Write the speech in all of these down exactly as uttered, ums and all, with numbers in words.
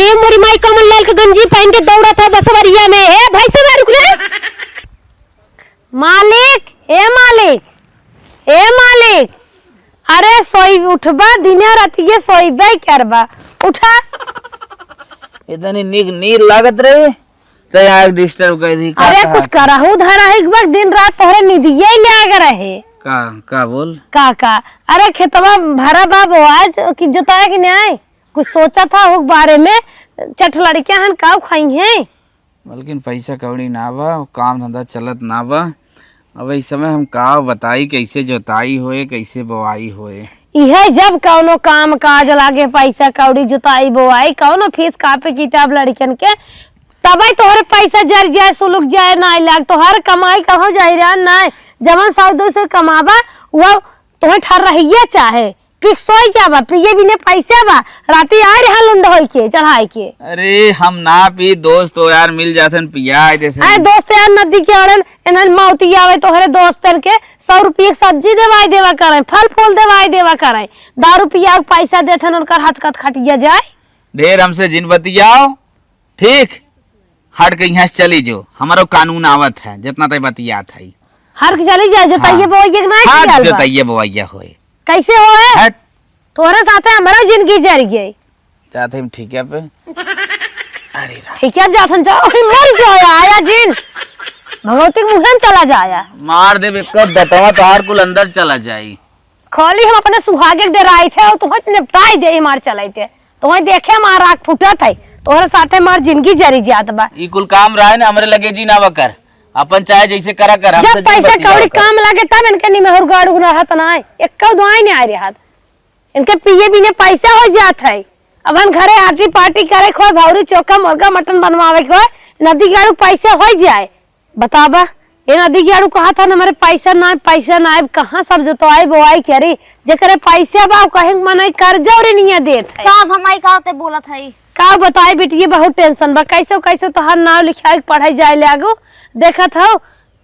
ए मोरी माई, कमल लाल के गंजी पहन के दौड़त है बसवरिया में। ए भैंसे मार, रुक रे। मालिक, ए मालिक, ए मालिक, अरे सोई उठबा, दिने रातिये सोईबे करबा, उठा। इतनी नीक नींद लागत रही, तो यहाँ एक disturb कर दी, का अरे कहा? कुछ करहु धरहु, एक बार दिन रात तोहरे निदिये ले आग रहे। का, का बोल? का, का? अरे खेतवा भरा बा बोआज कि जोताए कि नहीं? कुछ सोचा था हो बारे में, चट लड़कियां हन काउ खाई हैं? बल्कि पैसा कौड़ी ना बा, काम धंधा चलत ना बा। अब इस समय हम का बताई, कैसे जोताई होए, कैसे बोआई होए। इहे जब कौनो काम काज लागे, पैसा कौड़ी, जोताई बोआई, कौनो फीस कापी किताब लड़कियन के, तबे तोहरे पैसा जर जाए, सुलुक जाए, ना लाग, तोहर कमाई कहाँ जाई रे? ना, जवन सौ दो सौ कमाबा, वो तोहे ठर रहिए चाहे। पिक सोई क्या बा, पिए बिने पैसा बा, राती आए रहा लुंड होई के, चढ़ाई के। अरे हम ना पी, दोस्त तो यार मिल जाथन, पिया आए देसन। अरे दोस्त यार नदी के अड़न, इन्हन मौती आवे तोहरे दोस्तन के, सौ रुपये के सब्जी देवाई देवा करें, फल फूल देवाई देवा करें, दारू पिया के पैसा देथन, उनकर हथकत खटिया जाए। ढेर हमसे जिन बतियाओ, ठीक? हट के यहाँ से चली जो, हमारो कानून आवत है, जितना तय बतियात है। हट के चली जाए, जो हाँ। तैये बोइये के ना हट, कियाल जो बा। तैये बोइये होए। कैसे होए? हट। तोहरे साथे हमारा जिंदगी जर गई। चाहते हम ठीक है पे। अरे राम। ठीक है, जाथन जाओ, मर जाओ, आया जिन। भगवती के मुँह में चला जाया। मार दे, एक दतवा तोहार कुल अंदर चला जाई। खाली हम अपने सुहागे के डराई थे और तुहच निपटाई दे मार चलाई थे। तुहच देखे मार आग फूटत है, तोहरे साथे मार जिंदगी जरी जात बा। ई कुल काम रहे ना हमरे लगे जी ना बकर। अपन चाहे जैसे करा कर, हमसे जब जिन पैसा बतियाओ कौड़ी कर। काम लागे तब इनके निमहर गाड़ू रहत ना है। एक दुआई नहीं आ रहत। इनके पिए बिने पैसा हो जात है। अब हम घरे आटी पार्टी करे खोए, भौरी चोखा मुर्गा मटन बनवावे खोए, नदी गाड़ू पैसा हो जाए। बताबा, ए नदी गाड़ू कहा था ना, हमारे पैसा ना है, पैसा ना है, कहाँ सब जोतवाई बोआई करी, जेकरे पैसा बा, उ कहे के मनई कर्जा और निया देत है। का अब हमारी का होते बोलत है? का बताई बिटिया, बहुत tension बा, कैसे कैसे तोहार नाव लिखाई के पढ़ाई जाए ले आगू, देखत हो,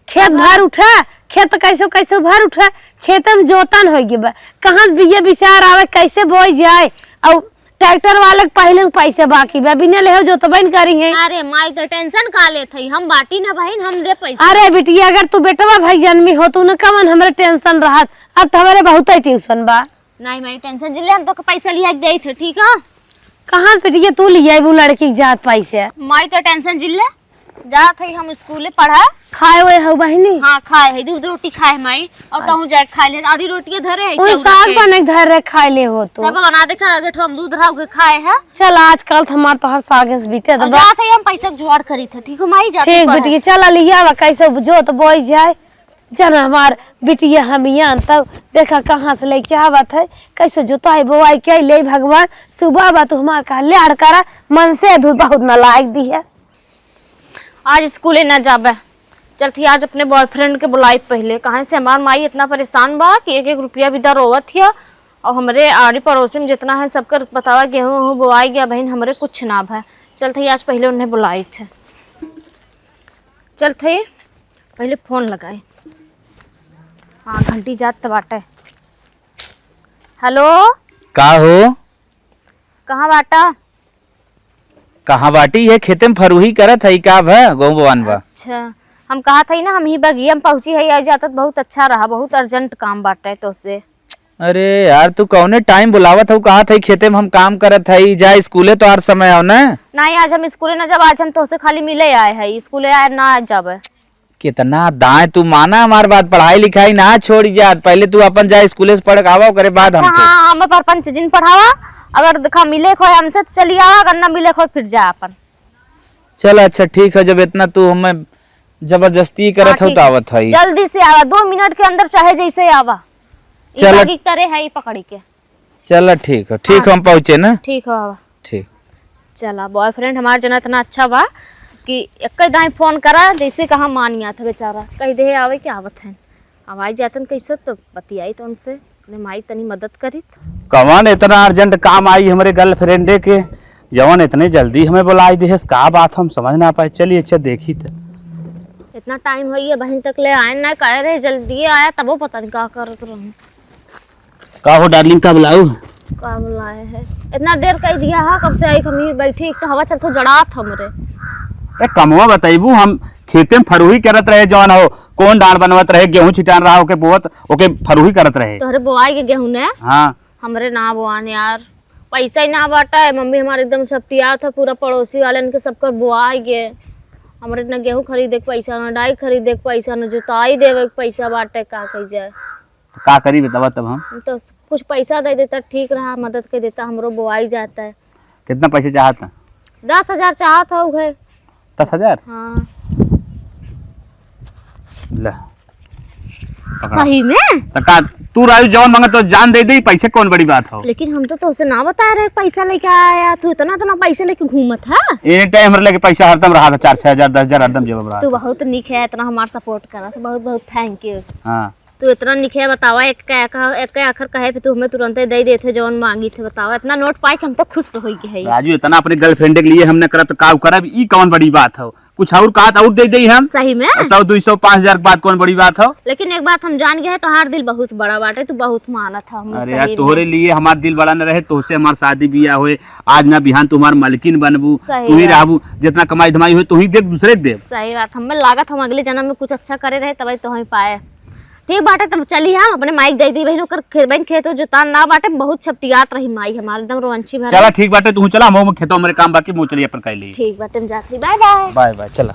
खेत हाँ। भर उठा, खेत कैसे कैसे भर उठा, खेत में जोतन हो गई बा, कहाँ बिया बिसार आवे, कैसे बोई जाए, और ट्रैक्टर वाले के पहले के पैसे बाकी बा, बिना लेहे जोतबे न करी है। अरे माई, तो tension का लेत है, हम बाटी ना बहिन, हम दे पैसा। अरे बिटिया, अगर तू बेटवा भाई जन्मी हो, तू न कवन हमरे tension रहत, अब तो हमरे बहुत ही tension बा। नहीं माई, tension जिन ले, हम तो पैसा लिया के देई थे, ठीक है? कहाँ से बिटिया तू लिया वो लड़की के जात पैसे? माई, तो tension जिन ले, जात है हम स्कूले पढ़ा। खाए हुए हो बहिनी? हाँ, खाए है, दूध रोटी खाए है माई। और अच्छा। कहूँ जाए खाए ले, आधी रोटियाँ धरे है वो चौरा साग पे। बने के धर रहे, खाए ले हो तो। सब बना दे, खा, अगर हम दूध रहा, उगे खाए है। चल, आजकल तो हमार तोहर सागे से बीते और बा। जात है हम पैसा के जुगाड़ करी थे, ठीक हो माई? जात है ठीक पढ़ा। बेटी, चल लिया बा, कैसे जो तो बोई जाए। जन हमार बिटिया हमियान तब देखा कहाँ से लेके आवत है, कैसे जोताई बोआई के ले भगवान। सुबह बा तू हमार कल्याण करा, मन से धू बहुत नालायक दी है। आज स्कूले ना जाबे। चलत ही आज अपने boyfriend के बुलाई पहले, काहे से हमार माई इतना परेशान बा कि एक एक रुपया भी दा रोवत हिया। और हमरे आड़ी पड़ोसी में जितना है सबकर बतावा गेहूँ वहूँ बोआई गया बहिन, हमरे कुछ ना भा। चलत ही आज पहले उन्हें बुलाई थे। चलत ही पहले फोन लगाए। हाँ, घंटी जात त बाटे। हेलो। का हो? कहाँ बाटा? कहाँ बाटी? ये खेते में फरुही करत है, का भा? गहूं बोआन बा। अच्छा, हम कहा था ना, हम ही बगिया में पहुँची है, आई जातत बहुत अच्छा रहा, बहुत urgent काम बाटे तो से। अरे यार, तू कौने time बुलावत हऊ? कहा था खेते में हम काम करत है, जा स्कूले तो हर समय आओ ना। नहीं, आज हम स्कूले ना जब, आज हम तोसे खाली मिले आए हैं, स्कूले आए ना जाबे। कितना दाएं तू माना हमार बात, पढ़ाई लिखाई ना छोड़ी जात, पहले तू अपन जा स्कूले से पढ़ के आवा, ओकरे बाद अच्छा, हमके। हाँ, हम पर पंच जिन पढ़ावा, अगर देखा मिले खोए हमसे तो चली आवा, अगर ना मिले खोए फिर जा अपन। चल अच्छा ठीक है, जब इतना तू हमें जबरदस्ती करत हाँ, हो ठीक तो है। आवत है। जल्दी से आवा, दो मिनट के अंदर चाहे जैसे आवा। ई चल। बागी तरे है, ई पकड़ी के। चला ठीक हो, ठीक हाँ। हो, हम पहुँचे ना। ठीक हो बाबा। ठीक। चला, boyfriend हमार जना इतना अच्छा बा कि एक दाई फोन करा, जैसे कहा मान जात है बेचारा, कह दे आवे कि आवत है। अब आई जातन कैसे तो बतियाई तो उनसे, अपने माई तनी मदद करी। कवन इतना urgent काम आई हमरे girlfriend के, जवन इतने जल्दी हमें बुलाई दिहस, का बात हम समझ ना पाए। चलिए अच्छा देखी तो। इतना time होइए बहन तक ले आए ना, कह रहे जल्दी आया, तबो पता नहीं का करत रहूं। का हो darling, कब लाऊ? का बोलाए है? इतना देर कइ दिया है, कब से आई हम ही बैठी, एक तो हवा चलत हो जड़ात हमरे। ए, कमवा बतइबू, हम खेते में फरुही करत रहे, जौन हो, कौन डांड बनवत रहे, गेहूं छिटान रहा, ओके बोअत, ओके फरुही करत रहे। तोहरे बोआई के गेहूं ने? हाँ। हमरे ना बोआन यार, पैसा ही ना बाटा है। मम्मी हमारे एकदम छपटियात है, पूरा पड़ोसी वालन के सबकर बोआई गे। हमरे ना गेहूं खरीदे के पैसा, ना डाई खरीदे के पैसा, ना जुताई देवे के पैसा बाटे, का कही जाए। तो का करी बतावा तब हम? तो कुछ पैसा दे देता, ठीक रहा, मदद कर देता, हमरो बोआई जाता है। कितना पैसे चाहत है? दस हजार चाहत हो गए। दस हजार? हाँ। ले, पकड़ा। सही में? तो का तू राजू जवन मांगे तो जान दे दे, पैसे कौन बड़ी बात हो? लेकिन हम तो तोसे ना बता रहे पैसा लेके आया, तू इतना इतना पैसे लेके घूमत है। एनी टाइम हमरे लेके पैसा हरदम रहा था, चार छह हजार, दस हजार हरदम जेब में रहा तू था। बहुत निक है, इतना हमार सपोर्ट करा, तो बहुत बहुत थैंक यू। हाँ। तू इतना निक है, बतावा, एक का, का, एक का आखर कहे पे तू हमें तुरंते दे देते जवन मांगी थे, बतावा, इतना नोट पाए के हम तो खुश हो गए है। राजू, इतना अपने गर्लफ्रेंड के लिए हमने करत, तो का करब, ई कौन बड़ी बात हो? कुछ और कहा था, और दे दे हम। सही में? और सौ, दो सौ, पाँच हजार के बाद कौन बड़ी बात हो? लेकिन एक बात हम जान गए हैं, तोहार दिल बहुत बड़ा बाटे, तू बहुत मानत है हमरे अरे यार, सही में। तोहरे लिए हमार दिल बड़ा न रहे, तोहसे हमार शादी बियाह होए, आज ना बिहान तू हमार मलकिन बनबू, सही तू ही बात। रहबू, जितना कमाई धमाई होए, तू ही देब, दूसरे के देब। सही बात, हमें लागत हम अगले जन्म में कुछ अच्छा करे रहे, तब तो हम पाए। ठीक बाटे, तब चली हम अपने माई के दे दी बहिन, ओकर खे-, बहिन खेत जोतान ना बाटे, बहुत छपटियात रही माई हमार, एकदम रोंची भर। चला ठीक बाटे, तू चला, हम खेतवा मेरे काम बाकी, मुँह चली अपन कह ली। ठीक बाटे, हम जात रही, बाय बाय। बाय बाय, चला।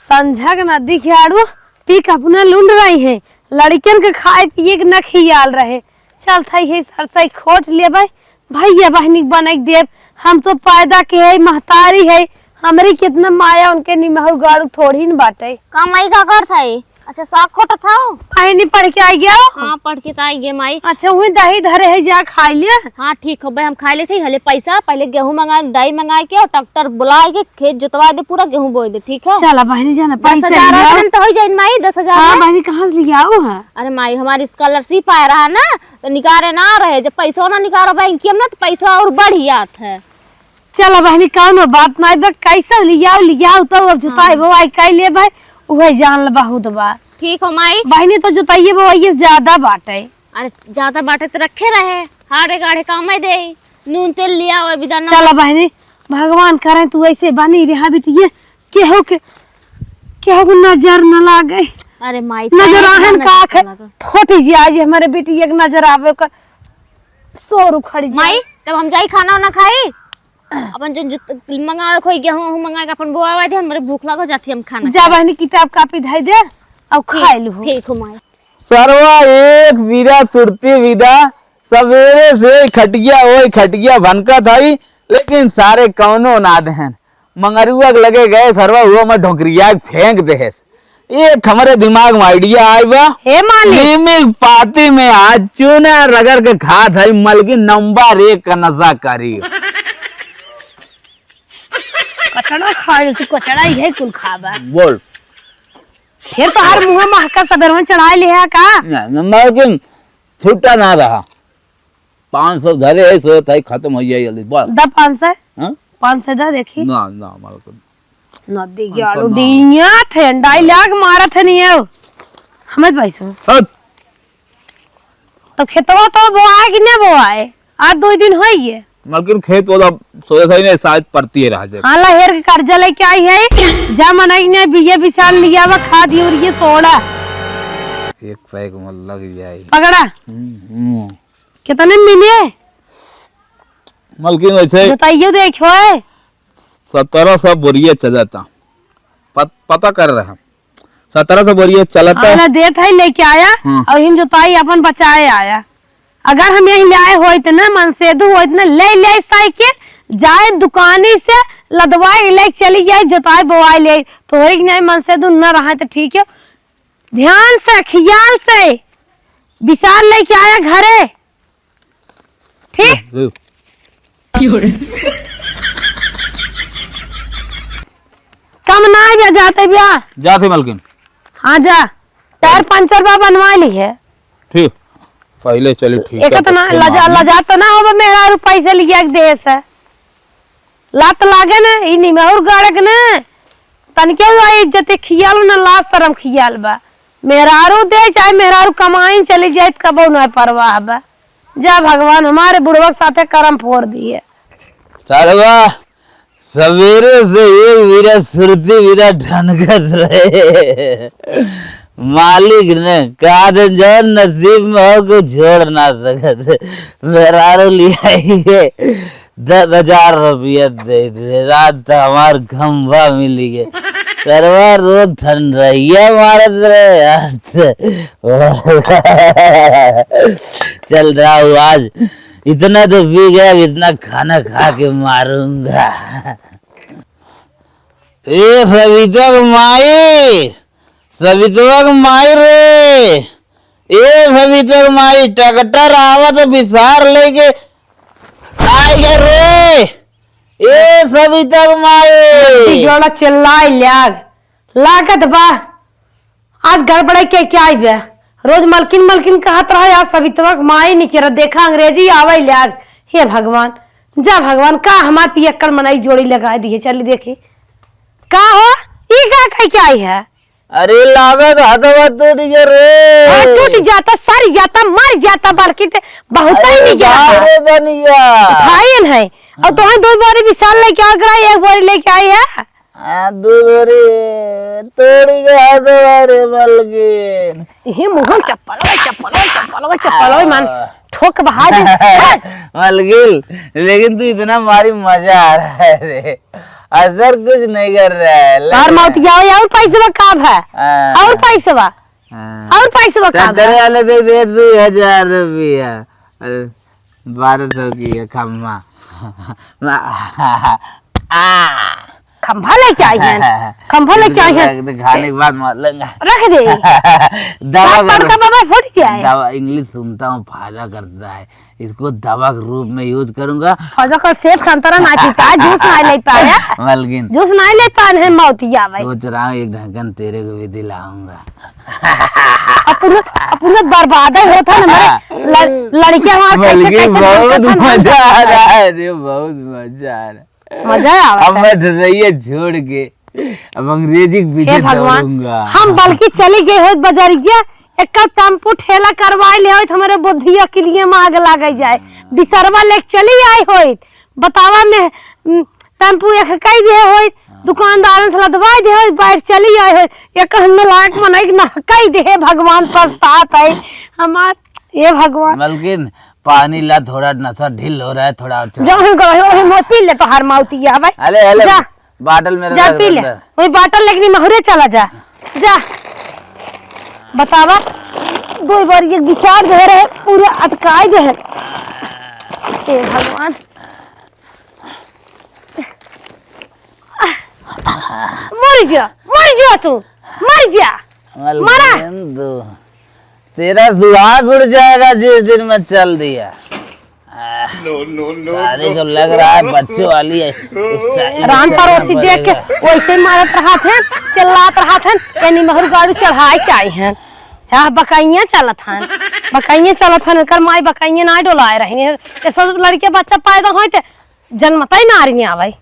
संझा के नदी के आड़ू पी के अपना लुंड रही है, लड़कियन के खाए पिए के न खियाल रहे। चल थई है सरसई खोट लेबै, भैया बहिनी के बनई देब। हम तो पैदा के है, महतारी है, हमरी कितना माया उनके निमहू गाड़ू थोड़ी न बाटे। का माई का करत है? अच्छा, साग खोटत हौ? बहिनी पढ़ के आई गयो? हाँ, पढ़ के तो आई गए माई। अच्छा, वही दही धरे है, जा खाई ले। हाँ, ठीक हो बे, हम खाई लेते हले पैसा, पहले गेहूं मंगाए, डाई मंगाए के और ट्रैक्टर बुलाए के खेत जोतवा दे, पूरा गेहूं बोए दे, ठीक है? चला बहिनी, जाना दस हजार पैसा लियाओ। रखन तो हो जाइन माई, दस हजार हाँ में। बहिनी, कहाँ से लियाओ है? अरे माई, हमारी स्कॉलरशिप आया रहा ना, तो निकारे ना रहे, जब पैसा ना निकारो बैंक में ना, तो पैसा और बढ़ जात है। चला बहिनी, कौनो बात नाई बा, कैसे लियाओ, लियाओ तो अब जुताई हाँ। बोआई कर ले भाई, उहे जान ल बहुत बा। ठीक हो माई। बहिनी, तो जुताइए बोआइए ज्यादा बाटे। अरे, ज्यादा बाटे तो रखे रहे, हाड़े गाड़े काम में दे, नून तेल लियाओ, अभी दाना। चला बहिनी, भगवान करे तू ऐसे बनी रहा बिटिया, केहू के, केहू के नजर न लागे। अरे माई, नजर काहे आहन इतना का नजर आखे, लगा? फट जाए जे हमारे बिटिया के नजर आवे, ओकर सोर उखड़ जाए। माई, तब हम जाई खाना वाना खाई, अपन जो, जो मंगावे खोई गेहूं, गेहूं मंगा के अपन बोआवा दे, हमरे भूख लगो जाती हम खाना जा खाई। बहिनी, किताब कापी धई दे, अब ठीक, खाए लू। ठीक हो माई। सरवा एक बीरा सुरती विदा, सवेरे से खटिया ओए खटिया भनकत हई, लेकिन सारे कौनो ना देहन। मंगरुआ के लगे गए सरवा, हुआ में ढोकरिया के फेंक देहेस। एक हमरे दिमाग में आइडिया आइ बा। हे मालिक। नीमी के पाती में आज चूना रगड़ के खात हई, मलकिन नंबर एक का नशा करी। कचड़ा खाए, तू कचड़ा ही है, कुल खाबा। बोल। फिर तो हर मुंह महका सदर में चढ़ाई ले है का? ना, ना, मलकिन छुट्टा ना रहा। पाँच सौ धरे है, सोचत है खत्म हो जाए जल्दी, बस। द पाँच सौ? हाँ? पाँच सौ द देखी। ना, ना, मलकिन। नदी के आलू तो ना। डिंगा थे, डायलॉग मारत है नहीं हो। हमें पैसा। हट। तो खेतवा तो बोआए कि नहीं बोआए? आज दो दिन होई गए। मलकिन खेत वो तो सोचत है नहीं, शायद परती है रह जाए। हाँ, लहेर के कर्जा लेके आई है। जा मनई ने बिये बिसाल लिया वा, खाद यूरिया सोड़ा। एक पैक में लग जाए। पकड़ा। हम्म, हम्म। कितने मिले? मलकिन वैसे बताइए, देखो है। सत्रह सौ बोरिया चलता। पत-, पता कर रहे हैं। सत्रह सौ बोरिया चलता। हाँ, ना देत है, लेके आया, हाँ। और हिम जोताई अपन बचाए आया। अगर हम यही लाए होइत ना, मनसेदू होइत ना, ले ले साइकिल, जाए दुकानी से लदवाए ले चली जाए, जोताई बोआई ले, तो होई कि नहीं, मनसेदू न रहा तो ठीक है। ध्यान से, ख्याल से, विशाल लेके आया घरे। ठीक? ले, ले। कम ना आइबे, जाते बिया। जाते मलकिन। हाँ जा, टायर पंचर बा, बनवा ली है। ठीक, पहले चली ठीक है, एक तो ना फिर लजा, मामी। लजा तो ना होबे, मेहरारू पैसे लिया के दे से। लात लागे ना, ई निमहूर गाड़क ना, तनिके हुआ इज्जत खियाल ना, लाज शरम खियाल बा। मेहरारू दे, चाहे मेहरारू कमाई चली जाए, कबो ना परवाह बा। जा भगवान, हमारे बुढ़वा के साथे करम फोर दिए। सरवा, सवेरे से एक बिना सुरती बिना ढनकत रहे। मालिक ने कहा दे, जौन नसीब में हो, कुछ छोड़ ना सकत। मेहरारू लिया ही है। दस हजार रुपया दे दे, रात तो हमार खंभा मिली गए। सरवा रोज ठंडइया मारत रहे यार। चल रहा हूँ आज, इतना तो पी गया, अब इतना खाना खा के मारूंगा। ए सविता के माई, सवितवा के माई रे, ए सविता के माई, ट्रैक्टर आवत बिसार लेके आइगे रे। ए सविता के माई। जोड़ा चिल्लाए लाग, लागत बा आज गड़बड़ाई के क्या आई बे? रोज मलकिन मलकिन कहत रहा, आज सवितवा के माई निकरत, देखा अंग्रेजी आवे लाग। हे भगवान, जा भगवान, का हमार पियक्कड़ मनई जोड़ी लगाए दिए, चली देखी। का हो, ई का कह के आई है? अरे लागत हथवा टूट गया रे। हाँ, टूट जाता, सर जाता, मर जाता, बल्कि ते बहुत ही अरे नहीं गया। बाप रे धनिया। भाई है, और तो दो बोरी विशाल लेके आ गया, एक बोरी लेके आई है। आ, दू बोरी तोड़ी के हाथ मारे मलकिन। इही मुंह चप्पल, ओए चप्पल, ओए चप्पल, ओए चप्पल, ओए मान। आ। ठोक बहा दे। मलकिन, लेकिन तू इतना मारी मजा आ रहा है रे। असर कुछ नहीं कर रहा है, ले। और मौत क्या हो, और पैसवा का है? हाँ। और पैसवा? हाँ। और पैसवा का ट्रैक्टर है? वाले दे दे दो हजार रुपया। अरे, बारह सौ की है खम्मा। आ। खंभा लेके आई हैं। खंभा लेके आई हैं। रख दे, खाने के बाद मार लेंगे। रख दे। दवा बात कर, करता बाबा फूट जाए। दवा इंग्लिश सुनता हूँ, फायदा करता है। इसको दवा के रूप में यूज़ करूंगा। फौजा का सेब संतरा ना पीता है, जूस ना ले पाया। मलकिन। जूस ना ले पाए हैं, मौत ही आवे। सोच रहा हूँ एक ढक्कन तेरे को भी दिलाऊंगा। अपना, अपना बर्बाद ही होता ना, मेरे लड़-, लड़के हमारे कैसे, मलकिन, कैसे बहुत मरते थे ना। मजा आ रहा है रे, बहुत मजा आ रहा है। मजा आवत अब है। मैं रहिए छोड़ के अब अंग्रेजी के पीछे हे भगवान, दौड़ूंगा। हम बल्कि चली गई होत बजरिया, एक टेम्पू ठेला करवाए ले होत, हमरे बुद्धि अकिलिये में आग लागे जाए। बिसरवा लेके चली आई होत, बतावा में, उम, टेम्पू एक कई दिए होत, दुकानदारन से लदवाए दिए होत, बाइक चली आई होत, एक हम लायक मनई ना कई दे, हे भगवान पछतात है हमार, हे भगवान। मलकिन, पानी ला, थोड़ा नशा ढील हो रहा है, थोड़ा और चढ़ा। जो हम कहो, वही मोती ले तो हर माउती है भाई। अले, अले, जा। बाटल में जा रख पी ले। अंदर। वही बाटल लेके महुरे चला जा। जा। बतावा, दो बार ये विचार दे रहे, पूरे अटकाए दे है। हे भगवान। मर जा, मर जा तू, मर जा। मलकिन मरा। तू, तेरा सुहाग उड़ जाएगा जिस दिन मैं चल दिया। आह, no, no, no, साले no। को लग रहा है बच्चों वाली है, style रान चलना पड़ोसी देख के पड़ेगा। वैसे मारत रहा थे, चिल्लात रहा थे, यानी महर गाड़ू चढ़ाए के आई हैं। हाँ, बकाइयाँ चलत हैं, बकाइयाँ चलत हैं, एकर माई बकाइयाँ ना डोलाए रही हैं। ये सब लड़के बच्चा पैदा होए ते जन्मता ही नारी नहीं आवे।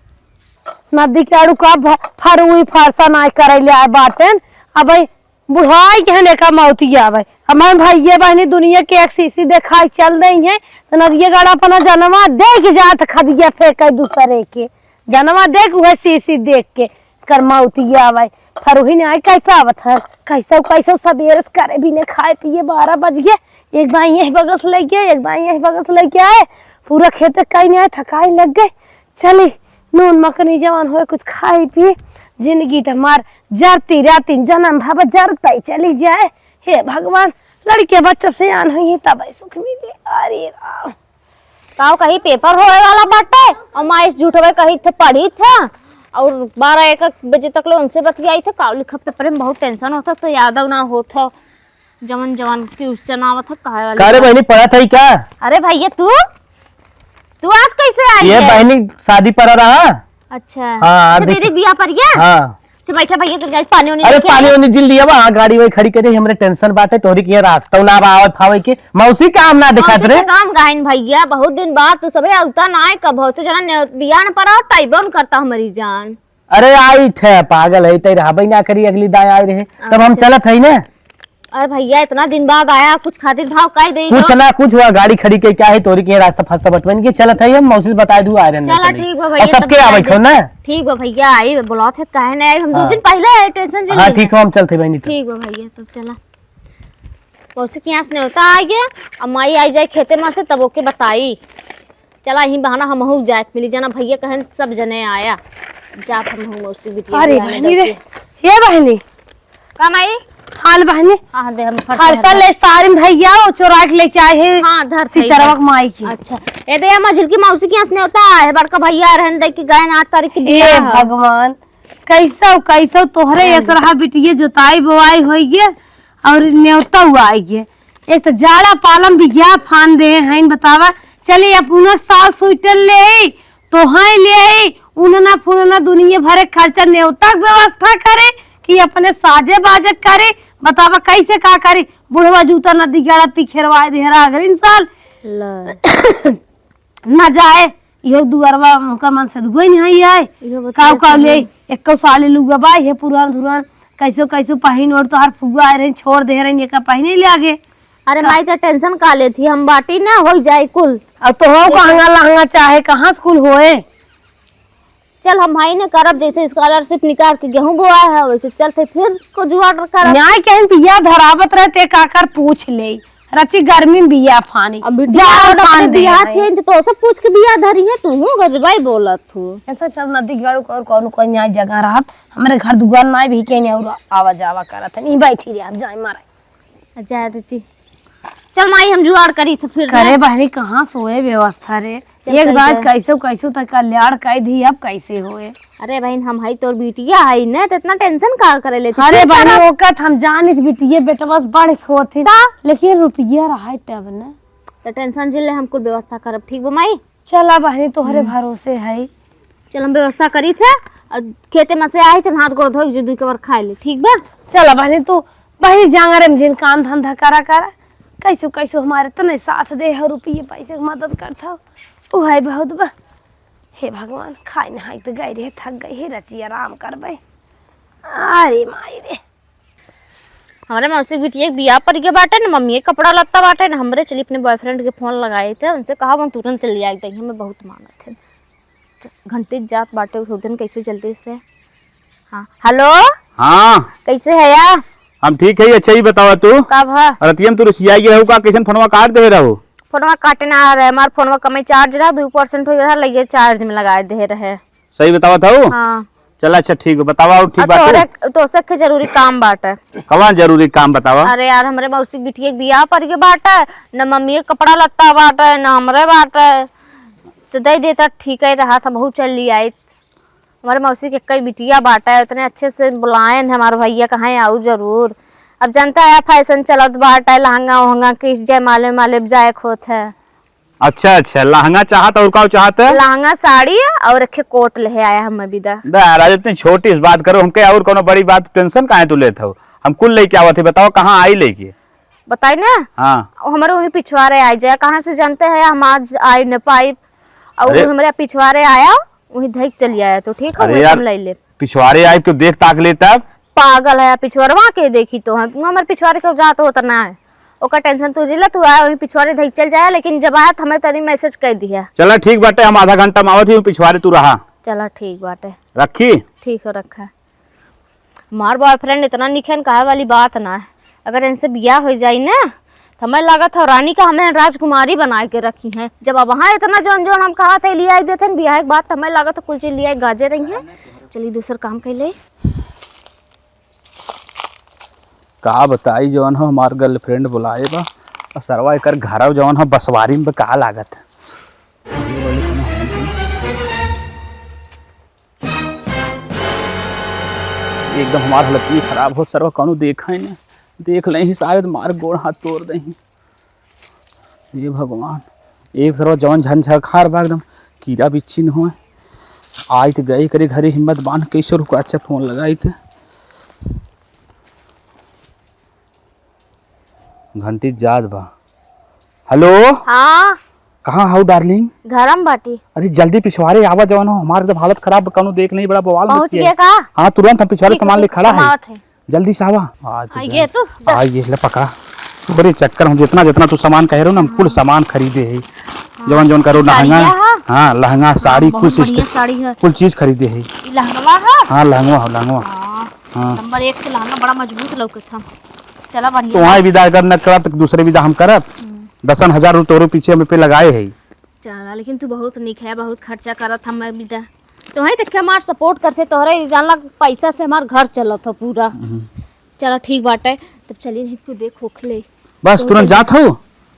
नदी के आड़ू का भ-, फरुई फरसा नाय करे ले आए बाटेन। अब भाई बुढ़ाई के हने का मौत ही आवे। हमारे भैया बहनी दुनिया के एक शीशी देखाई चल रही है, तो नदिया गड़ा अपना जनवा देख जात खदिया फेंके दूसरे के। जनवा देख उहे शीशी देख के कर मौत ही आवे। फरुही नाय कह पावत है, कैसे कैसे सबेरे से करे बिने खाए पिए बारह बज गए। एक बार यही बगल से ले गए, एक बार यही बगल से लेके आए, पूरा खेते कहीं नहीं आए, थकाई लग गए। चली, नून मकनी जवान होए, कुछ खाई पी। जिंदगी त हमार जरती रहती, जन्म भव जरते चली जाए। हे भगवान, लड़के बच्चे सयान हुई हैं, तब सुख मिले। अरे राम। ताऊ कहीं पेपर होए वाला बाटे, और माई झूठ होए कही थे, पढ़ी थे, और बारह एक बजे तक ले उनसे बतियाई थे, काऊ लिखा पेपर में बहुत tension होता, तो यादव ना होता। जवन जवन question आवत है, कहे वाली का रे बात। बहिनी, पढ़त है का? अरे भैया, तू, तू आज कैसे आई ये है? बहिनी, शादी पड़ा रहा। अच्छा। हाँ, अच्छा, दीदी, दीदी बियाह पर गया? हाँ। अच्छा, बैठा भैया, तो जाए पानी उनी अरे, लेके पानी आए। उनी जिल दिया बा, हाँ, गाड़ी वही खड़ी करे, हमरे tension बाटे, तोहरी के यहाँ रास्ता ना बा, आवे फावे के, मौसी काम ना दिखात मौसी रे। के काम गाइन भैया, बहुत दिन बाद तू सबे अवता ना आए, कब हो, तू जना ने बियाह न पड़ा, टाइबन करता हमारी जान। अरे, आई ठे, पागल है, तै रहबे ना करी, अगली दाएं आई रहे, तब हम अच्छा। चलत है ना। अरे भैया, इतना दिन बाद आया, कुछ खातिर भाव काहे दे कुछ दो? ना, कुछ हुआ, गाड़ी खड़ी के क्या है, तोरी के रास्ता फास्ता बटवन के चलत है, हम मौसी से बताइ दू, आ रहे हैं चला, निकल। ठीक बा और भैया, सबके तब आवे बताइ खो दे। ना। ठीक बा भैया, आई, बुलात है, काहे नहीं आई? हम दो हाँ। दिन पहले आए, tension जिन हाँ, लेना। ठीक है, हम चलते बहनी तो। ठीक बा भैया, तब चला। मौसी के यहाँ से नेवता आ गया, अब माई आई जाए खेते में से, तब ओके बताई। चला, यही बहाना हमहू जाए, मिली जाना भैया, कहन सब जने आया। जात हमहू मौसी बिटिया अरे बुलाने बहनी रे, जाके। हे बहनी, का माई? हाल बहनी। हाँ, दे, हम फट हर से साल ले सारिन भैया वो चोरा के लेके आए हैं हाँ, धर थई सीतरवा बा। के माई की। अच्छा, ए दे, अम्मा झिलकी मौसी के यहाँ से नेवता है, बड़का भैया रहन दे के गए आठ तारीख के ए बियाह है। भगवान, कैसो, कैसो तोहरे हाँ। ऐसा रहा बिटिये जोताई बोआई होइए और नेवता हुआ आइए। एक तो जाड़ा पालम बिया फान दे हैं, बतावा, चली अपना साल स्वेटर ले आई, तोहाई ले आई, उनना फुनना दुनिया भरे खर्चा नेवता के व्यवस्था करे कि अपने साजे बाजे करे, बतावा कैसे का करे? बुढ़वा जूता नदी गड़ा पिखेरवाए दे रहा अगले साल। ला। ना जाए, इहो दुअरवा उनका मन से दुगो नहीं आई आए। इहो बतिया काऊ काऊ सही ले, है। एको साल लुगा बा, ये पुरान धुरान, कैसो कैसो पहिन ओढ़ तोहार फुआ आए रही, छोड़ दे रही, एका पहिने ले आगे। अरे का? माई तो tension का लेती, हम बाटी ना हो जाए कुल। अब तो हो ये कहंगा लहंगा चाहे कहाँ से कुल होए। चल हम भाई ने करब, जैसे scholarship निकाल के गेहूं बोआ है, वैसे चलते फिर को जुगाड़ करब। न्याय के हम बिया धरावत रहे, ते काकर पूछ ले, रची गर्मी में बिया फानी, अब बिटिया जाड़ और अपने फान दे बिया रहे। थे, तो तोसे पूछ के बिया धरी है, तू हूँ गजबाई बोलत हूँ। ऐसा सब नदी गड़ू और कौन कौन न्याय जगह रहत, हमरे घर दुआर नाय भी के न्याय और आवा जावा करत है, नहीं बैठी रहे, आप जाए मारे। आ, जाए देती। चल माई, हम जुगाड़ करी तो फिर करे ना। बहनी, कहाँ सोए व्यवस्था रे? चल एक कही बात दे। कैसे कैसे तक कल्याण कह दी, अब कैसे होए? अरे बहन, हम हई तोर बिटिया हई ना, तो इतना tension का करे लेती? अरे तू बहनी, करब। ओकत हम जानित बिटिये बेटवा से बढ़ के होत ही। ता? लेकिन रुपया रहे तब ना। तो tension जिन ले, हम कुल व्यवस्था करब, ठीक बा माई? चला बहनी, तोहरे हम्म। भरोसे है। चल, हम व्यवस्था करी थे और खेते में से आई, चल हाथ गोड़ धोई, जो दुई कबर खाए ले, ठीक बा? चला बहनी, तू बहनी जांगर में जिन काम धंधा करा करा, कैसो कैसो हमारे तने साथ दे हो, रुपये पैसे के मदद करत हो, उ है बहुत बा। हे भगवान, खाई नहाई तो गई रहे, थक गई, हे रची आराम करबे। अरे माई रे। हमरे मौसी बिटिया के बियाह पड़ गया बाटे न, मम्मी के कपड़ा लत्ता बाटे न, हमरे चली अपने boyfriend के phone लगाए थे, उनसे कहा वो तुरंत ले आई, हमें बहुत मानत है। च-, घंटी जात बाटे, उठो दिन कैसे जल्दी से। हाँ, hello। हाँ। कैसे है या? हम ठीक है, अच्छा ही बतावा तू। का भा? रतिया में तू रिसियाई गए हो का, कैसन फोनवा काट दे रहो? फोनवा काटे ना आ रहे, हमार फोनवा कमे charge रहा, दो percent हो रहा, लगे charge में लगा दे रहे। सही बतावत हऊ? हाँ। चला अच्छा ठीक बा, बतावा और ठीक अब बात है? तोहरे, तोहसे के जरूरी काम बाटे। कवन जरूरी काम बतावा? अरे यार, हमरे मौसी के बिटिया के बियाह पड़ गए बाटे, न मम्मी के कपड़ा लत्ता बाटे, न हमरे बाटे, तो दे देता ठीक है रहा था, बहुत चल लिया आई। हमारे मौसी के कई बिटिया बाटे, इतने अच्छे से बुलाएन है हमारे भैया, कहाँ आऊ जरूर। अब जानता है fashion चलत बाटे, लहंगा वहंगा किस जयमाले माले में जाए के होत है। अच्छा, अच्छा, लहंगा चाहत और का चाहत है? लहंगा, साड़ी और एक ठे कोट ले आया हम विदा। बे, राजू, इतनी छोटी सी बात करो, हमके और कोनो बड़ी बात tension काहे तू लेत हो? हम कुल लेके आवत ही, बताओ कहाँ आई लेके? बताई ना? हाँ। वो हमारे वहीं पिछवारे आ जाए, कहाँ से जानते हैं हम आज आई न पाई, और अरे। वो हमारे पिछवारे आया, वहीं धई के चली आया, तो ठीक है, अरे वही यार, हम ले ले। पिछवारे आई, क्यों देख ताक लेता? पागल है, पिछवरवा के देखी तो हम, हमारे पिछवारे के जात होता ना है। ओकर tension तू जिला, तू आया वहीं पिछवारे धई चल जाया, लेकिन जब आया तो हमें तनी message कर दिया। चला ठीक बाटे, हम आधा घंटा में आवत ही, पिछवारे तू रहा। चला ठीक बाटे। रखी? ठीक हो रखा। हमार boyfriend इतना निखेन कहे वाली बात ना है। अगर इनसे बियाह हो जाई ना, तो हमें लागत है रानी का हमें राजकुमारी बना के रखी हैं। जब अब वहाँ इतना जौन जौन हम कहा थे लिया देते हैं, बियाह के बाद तो हमें लागत है कुल चीज लिया गाजे रही हैं। चलिए दूसर काम कर ले। का बताई, जवन हो हमार girlfriend बुलाए बा, और सरवा एकर घर जवन हो बसवारी में बा, का लागत। एकदम हमार हालत ही खराब हो, सरवा कौनो देखा ही ना, देख ले ही शायद मार गोड़ हाथ तोड़ दे ही। हे भगवान, एक तरफ जवन झंझखार बा एकदम, कीड़ा बिच्छी न होए। आई त गई करे घरे, हिम्मत बांध कैसे रुका, अच्छा फोन लगाई त। घंटी जात बा। हेलो। हाँ। कहाँ हऊ डार्लिंग? घरम बाटी। अरे जल्दी पिछवारे आवा, जवन हो हमार एकदम हालत खराब बा, कौनो देख नहीं, बड़ा बवाल पहुँच मच गया। गया का? हाँ, तुरंत हम पिछवारे ठीक है, सामान ले ठीक है, खड़ा है। हम आवत है। जल्दी से आवा। आ, तू आई जा। गे तू, जा। आ, ये ले पकड़ा। तोरे चक्कर में जितना, जितना तू सामान कहे रहो ना, हम कुल हाँ। सामान खरीदे है। हाँ। जवन, जवन करो, साड़िया लहंगा, हाँ? हाँ, लहंगा, हाँ, साड़ी, बहुत कुल बढ़िया सिस्ट-, साड़ी है। कुल चीज खरीदे है। ई लहंगवा है? हाँ, लहंगवा हो, लहंगवा। हाँ, हाँ। नंबर एक के लहंगा बड़ा मजबूत लौकत है। चला, बढ़िया। तो वहाँ विदा अगर न करब, तो दूसरे विदा हम करब। हम्म। दसन हजार रुपये तोरे पीछे हम पे लगाए है। चला, लेकिन तू बहुत निक है, बहुत खर्चा करत हम विदा। तो वहीं देख के हमार support करते, तोहरे ई जानला पैसा से हमार घर चलत हो पूरा। हम्म। चला ठीक बाटे, तब चली नहीं तू देख होख ले। बस तो तुरंत चल। जात हो,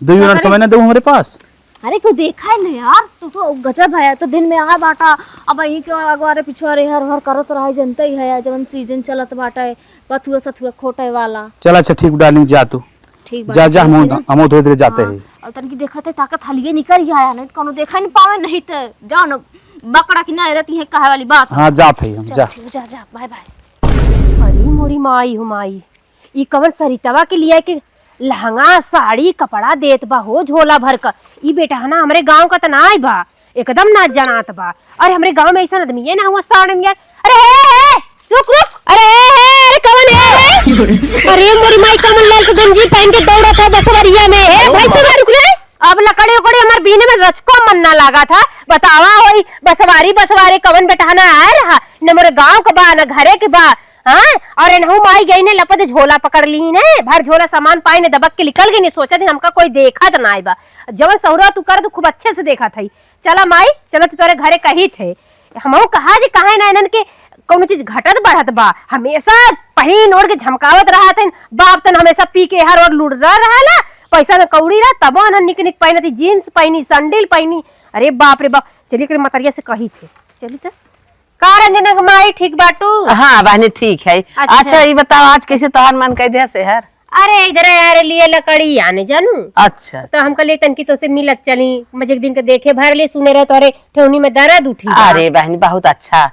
दो का मिनट करे? समय ना दो हमरे पास। अरे क्यों देखा है ना यार, तू तो गजब है, तो दिन में आ बाटा, अब यहीं के अगवारे पिछवारे हर हर करत रहे, जनते ही है जवन season चलत बाटे, बथुआ सथुआ खोटे वाला। चल अच्छा ठीक darling, जा तू। ठीक बा, जा, जा, चल हम, फिर। हम धीरे धीरे जाते हाँ, हैं। और तनकी देखत है ताकत हलिए निकल ही आया, नहीं तो कोनो देखा नहीं पावे, नहीं तो जाओ ना बकरा की नहीं रहती है कहे वाली बात। हाँ, जात है हम, चल जा। ठीक, जा, जा, bye bye। अरे मोरी माई हो माई, ई कवन सरितवा के लिए के लहंगा, साड़ी, कपड़ा देत बा हो झोला भर क। ई बेटहना हमरे गाँव क त नाई बा, एकदम ना जनात बा। अरे हमरे गाँव में ऐसा आदमी है ना हुआ साड़न गया। अरे हे, हे, रुक, रुक। अरे हे, हे, अरे कवन है रे? अरे मोरी माई, कमल लाल के गंजी पहन के दौड़त है बसवरिया में। हे भाई साहब, रुक रे। अब लकड़ी उकड़ी हमार बीने में रचको मन ना लागा था। बतावा होई बसवारी, बसवारी कवन बेटहना आए रहा, न मोरे गाँव के बा, न घरे के बा। हाँ, और एनहू माई गई ने लपद झोला पकड़ ली ने, भर झोला सामान पाई ने दबक के निकल गई ने, सोचा दिन हमका कोई देखा त ना आइबा। जवन सहुरा तू कर तू खूब अच्छे से देखा थई। चला माई, चला तू तोरे घरे कही थे। हमहू कहा जी कहा ना इनन के कौनो चीज घटत बढ़त बा, हमेशा पहिन ओढ़ के झमकावत रहत हन। बाप तन हमेशा पी के हर ओर लुड़रा रहेला, पैसा में कौड़ी रह तबो न निक निक पहनती, jeans पहनी, sandal पहनी। अरे बाप रे बाप, चलिए कर मतरिया से कही थे, चली त। का रंजना के माई, ठीक बाटू? हाँ बहनी, ठीक है। अच्छा। अच्छा, ई बताओ, आज कैसे तोहार मन कह दिया शहर? अरे, इधर यार लिए लकड़ी आने जानू। अच्छा। तो हम कहले तनकी तोसे मिलत चली, मजे एक दिन के देखे भर ले सुने रहे तोरे ठेहुनी में दर्द उठी बा। अरे बहनी, बहुत अच्छा,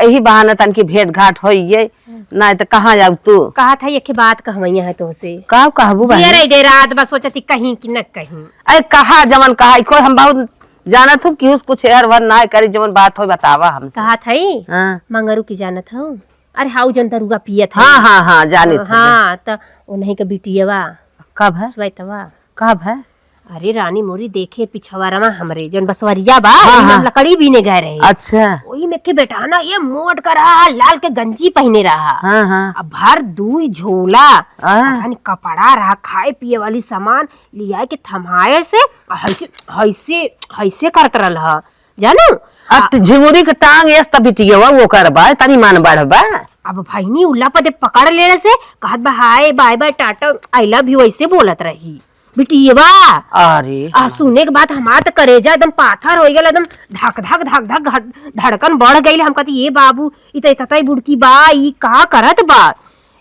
यही बहाना तनकी भेंट घाट होई ये, ना तो कहाँ जाऊ तू? कहा था एक बात कहवैया है तोसे। का कहबू बहनी? जिया रही दे रात बस सोचती कहीं कि न कहीं। अरे कहा जवन कहा, कोई हम बहुत जानत हूँ कि उस कुछ एहर वहर ना करी, जवन बात होई बतावा हमसे। कहा थई? हाँ। मंगरू की जानत हूँ? अरे हाउ जन दरुआ पियत है। हाँ, हाँ, हाँ, जानित है। हाँ, त उन्हीं के बिटियवा। कब है? श्वेतवा। कब है? अरे रानी मोरी देखे पिछवारा में हमरे जौन बसवरिया बा, हाँ, ओही में हम हाँ। लकड़ी बीने गए रहे। अच्छा। ओही में के बेटा ना ये मोट का रहा, लाल के गंजी पहने रहा। हाँ, हाँ। अब भर दुई झोला, हाँ। पता नहीं कपड़ा रहा, खाए पिए वाली सामान, लिया के थमाए से, आ, हैसे, हैसे, हैसे करत रहल ह, जानू? आ, आ, त झिंगुरी के टांग एस त बिटियवा ओकर बा, तनी मान बढ़ बा। अब भैनी उल्ला पदे पकड़ लेले से, कहत बा, "hi, bye bye, tata, I love you," ऐसे बोलत रही बिटियवा। अरे आ, हाँ। सुने के बाद हमार त करेजा एकदम पाथर हो गल, एकदम धक धक धक धक घट-, धड़कन बढ़ गई। हम कहती, "ये बाबू, ई त इततई बुड़की बा, ई का करत बा?"